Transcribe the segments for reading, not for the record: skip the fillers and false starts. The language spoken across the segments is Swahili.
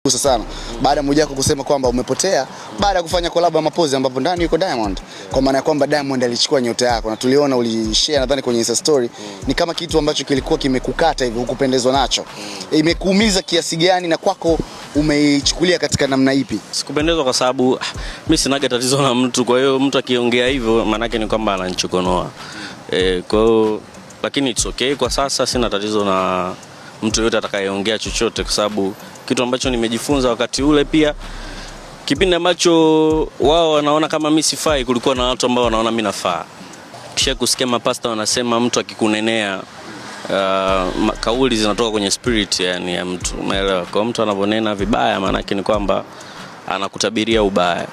Sana baada ya Mwijaku kusema kwamba umepotea baada ya kufanya collab ya Mapozi ambapo ndani yuko Diamond, kwa maana ya kwamba Diamond alichukua nyota yako na tuliona ulishare nadhani kwenye Insta story, ni kama kitu ambacho kilikuwa kimekukata hivi, hukupendezwa nacho. Imekuumiza kiasi gani na kwako umeichukulia katika namna ipi? Sikupendezwa kwa sababu mimi sinaga tatizo na mtu, kwa hiyo mtu akiongea hivyo maanake ni kwamba ananichokonoa. Kwa hiyo lakini it's okay, kwa sasa sina tatizo na mtu yoyote atakayeongea chochote, kwa sababu kitu ambacho nimejifunza wakati ule pia kipindi ambacho wao wanaona kama mimi sifai, kulikuwa na watu ambao wanaona mimi nafaa. Kisha kusikia mapasta wanasema mtu akikunenea kauli zinatoka kwenye spirit yani ya mtu, umeelewa? Kwa mtu anavyonena vibaya, maana yake ni kwamba anakutabiria ubaya.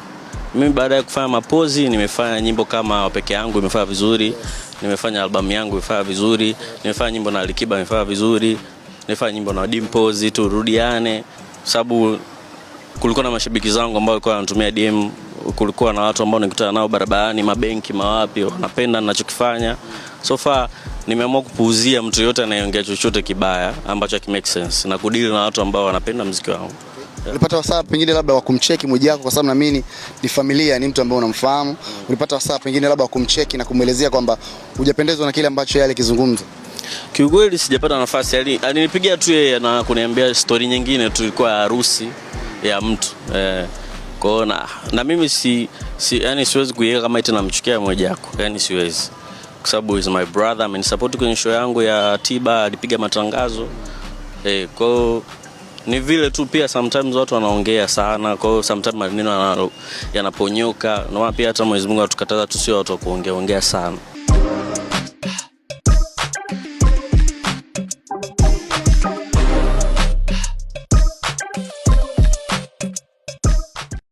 Mimi baada ya kufanya Mapozi nimefanya nyimbo kama peke yangu imefanya vizuri, nimefanya albamu yangu imefanya vizuri, nimefanya nyimbo na Alikiba imefanya vizuri, nimefanya nyimbo na Dimpoz turudiane, sababu kulikuwa na mashabiki zangu ambao walikuwa wanatumia DM, kulikuwa na watu ambao nikutana nao barabarani, mabenki, mawapi, wanapenda ninachokifanya. So far nimeamua kupuuzia mtu yote anayeongea chochote kibaya ambacho make sense na kudeal na watu ambao wanapenda muziki wangu. Ulipata wasaa pengine labda wa kumcheki Mwijaku, kwa sababu naamini ni familia, ni mtu ambaye unamfahamu. Ulipata wasaa pengine labda wa kumcheki na kumwelezea kwamba hujapendezwa na kile ambacho yeye alikizungumza? Kiukweli sijapata nafasi, alinipigia tu yeye na kuniambia story nyingine tu, ilikuwa ya harusi ya mtu kwa na mimi si yani siwezi kuiweka kama eti namchukia Mwijaku, yani siwezi, kwa sababu is my brother, amenisupport kwenye show yangu ya tiba, alipiga matangazo kwa ni vile tu pia sometimes watu wanaongea sana, kwa hiyo sometimes maneno yanaponyoka. Na pia hata Mwenyezi Mungu atukataza tusio watu wa kuongea ongea sana.